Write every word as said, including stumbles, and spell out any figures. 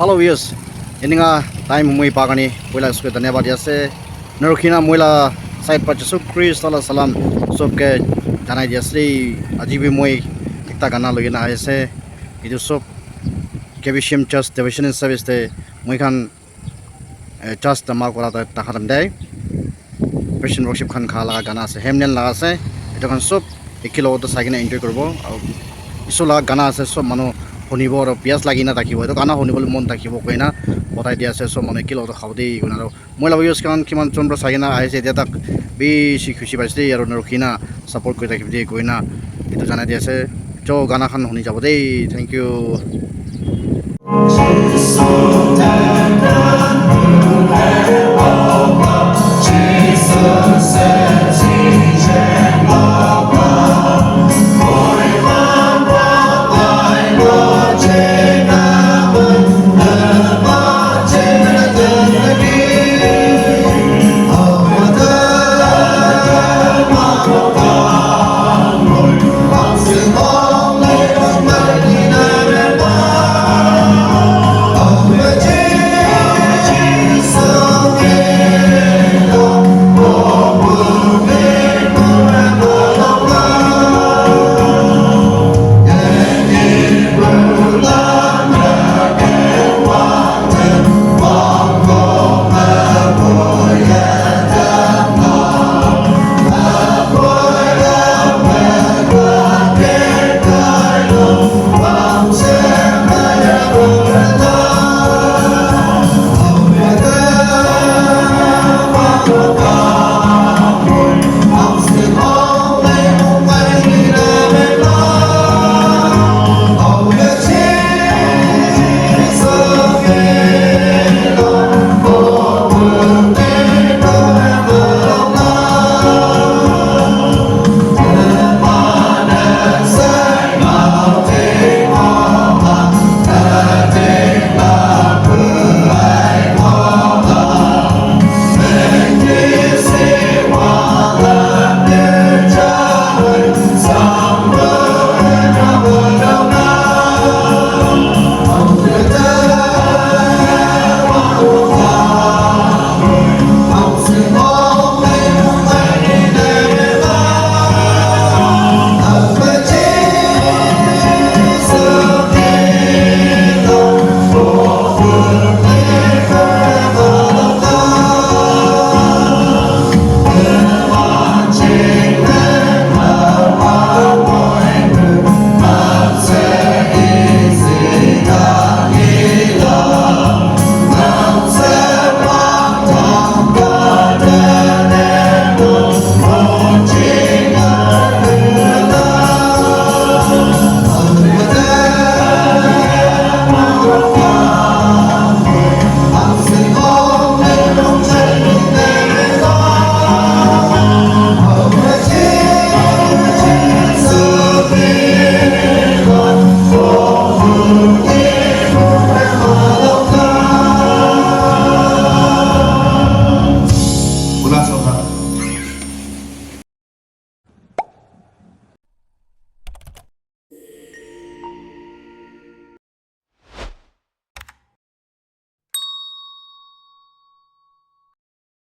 Hello viewers, eninga time moi pa karne poila isu ke dhanyabad di ase. Narukhina moi la side pa Jisu Krista la salam sobke janai di ase. Aji bhi moi ekta gana loi kena ahi ase. Etu sob K B C M Church Devotional Service te moi khan, eh, church jama kora ta, ta khan de praise and worship khan kha laga gana ase, hymnal laga ase. Etu khan sob ekelog te sai kena enjoy koribo. Aru Isor laga gana ase, sob manu hunibo aru pias lagi na thakibo. Etu gana hunibole mon thakibo koina batai di ase, sob manu ekelog te khabo de koina. Aru moi laga viewers khan kiman jon para sai kena ahi ase, etia tak bishi khushi paise de, aru narukhina support kori thakibo de koina etu janai di ase. Jo gana khan huni jabo de. Thank you.